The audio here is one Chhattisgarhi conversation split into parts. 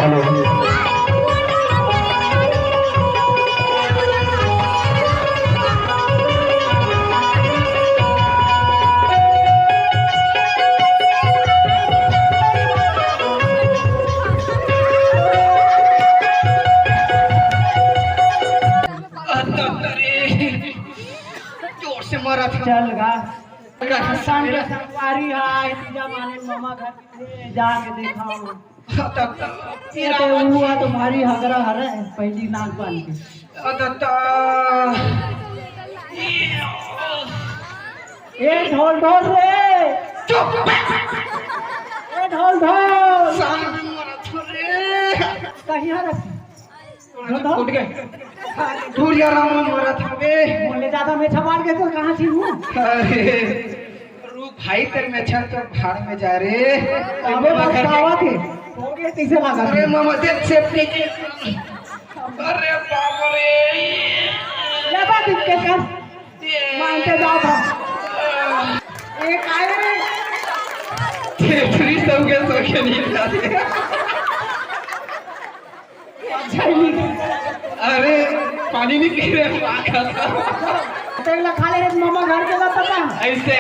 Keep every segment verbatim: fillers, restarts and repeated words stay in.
हेलो। जोर से मारा था। चल गा। संग संगवारी है, तीजा माने ममा घर के जाके देखा। ये तो हुआ तुम्हारी हगरा हरे पहली नाग पानी के। ए ढोल ढोल रे। चुप। ए ढोल ढोल। साल में मरा था रे। कहीं आ रहा। फूट गए। ढूढ़िया राम मरत हवे। बोले, ज्यादा मेछा बाढ़ गए तो कहाँ थी हूँ? अरे, रुक भाई, तेरे मेछा तो भाड़ में जा रे। अबे, बस गावा थे। हो गए, तीसे भागा। अरे, ममा, देख, सेफ्टी के। अरे, बाप रे। ये बात इनके कर। मानते जाओ था। ये काय रे? छेत्री सब के सो के नहीं जाते। अच्छा ही नहीं। अरे, पानी नहीं पी रहे, पाक खा खा। तेल खा ले रे, ममा घर के ना पता। ऐसे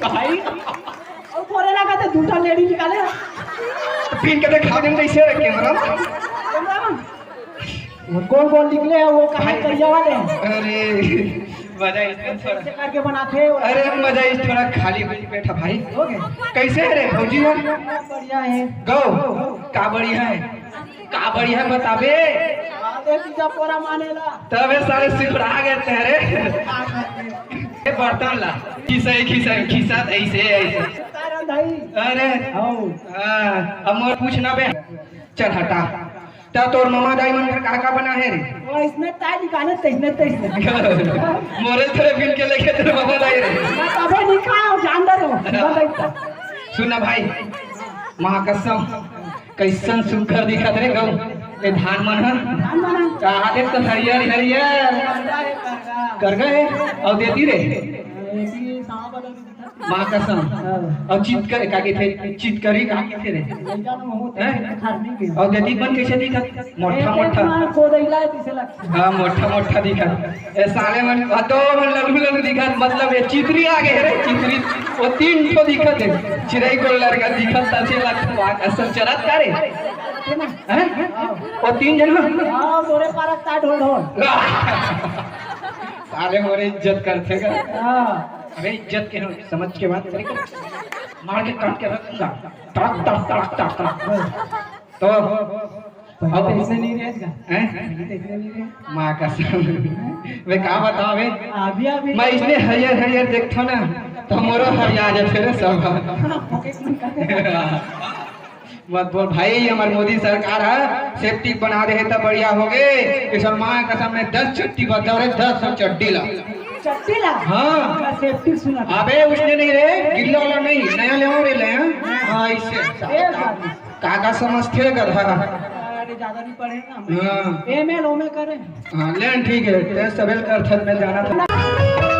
भाई। और थोड़े ना कहते, दूसरा लेडी निकाले। पीन के दिखा देंगे इसे रे कैमरा। कैमरा। वो गोल गोल निकले हैं, वो कहाँ भाई। करिया वाले हैं? अरे, मजा इस पे थोड़ा। ऐसे करके बनाते हैं। अरे, मजा इस थोड़ा खाली बैठ बैठा भाई। हो गए? कैसे है रे भौजी हो? बढ़िया है। गौ, का बढ़िया है? का बढ़िया है बताबे? आधे पीछा पूरा मानेला। तबे साले सिकुड़ा गए तेरे। ये बर्तन ला। खिसा, खिसा, खिसा, ऐसे, ऐसे। तारा भाई। अरे। आओ। हाँ, अब मोर पूछना बे। चल हटा। त तोर ममा दाई मन घर का का बना है रे? वो इसने ताई निकाले, तैसने, तैसने। मोरे थोड़े बिन के लेके तोर ममा दाई रे। मैं तबे नहीं खाओ, जानदार हो। सुन ना भाई, माँ कसम, कैसन सुघर दिखत रे गौ। ए धान मन ह। धान मन ह। कहा दे तो हरियर, हरियर। करगा है, करगा। करगा है, अउ देती रे। देती, सांप वाला भी दिखत। माँ कसम। हाँ। अउ चित करे, का कहिथे? चित करी, का कहिथे रे? लइका तो बहुत हैं? है, खार नहीं गया। अउ देती बन कैसे दिखत? मोटा, ए, मोटा। मार को दैला है, तीसे लाख। हाँ, मोटा, मोटा दिखत। ए, साले मन, आ, तो मन लंबू, लंबू दिखत, मतलब, ये चितरी आ गए रे, चितरी। वो तीन ठो दिखत है। चिरई को लड़का दिखत, तसे लाख, वाह, असल चरत का रे? हैं? वो तीन जन। हाँ, तोरे पारक ता ढोल ढोल। साले मोरे इज्जत करथे का? हाँ। अबे इज्जत के हम समझ के बात करें। मार के काट के रख दूंगा। तड़क, तड़क, तड़क, तड़क, तड़क। तो पहले तो अब इसने नहीं रहे इसका। हैं? पहले तो इसने नहीं रहे। माँ कसम। मैं का बताओ बे? अभी, अभी। मैं इसने हरियर, हरियर देखता ना, तो मोरो हरिया जाते रे सब। हाँ, पॉकेट में निकाल। मत बोल भाई, हमर मोदी सरकार ह सेफ्टी बना दे हे त बढ़िया हो गे। इसन माँ कसम में दस चट्टी बदल रे, दस ठो चड्डी ला। चट्टी ला? हाँ। का सेफ्टी सुना? अबे उसने नहीं रे, गिल्ला वाला नहीं, नया ले रे ले, हाँ? हाँ, इससे। ए बात। का का समझते गधा? अरे ज्यादा नहीं पढ़े ना। हाँ। एम एल ओमे करे। हाँ, ले ठीक है, तेरे सवेल कर थक में जाना था।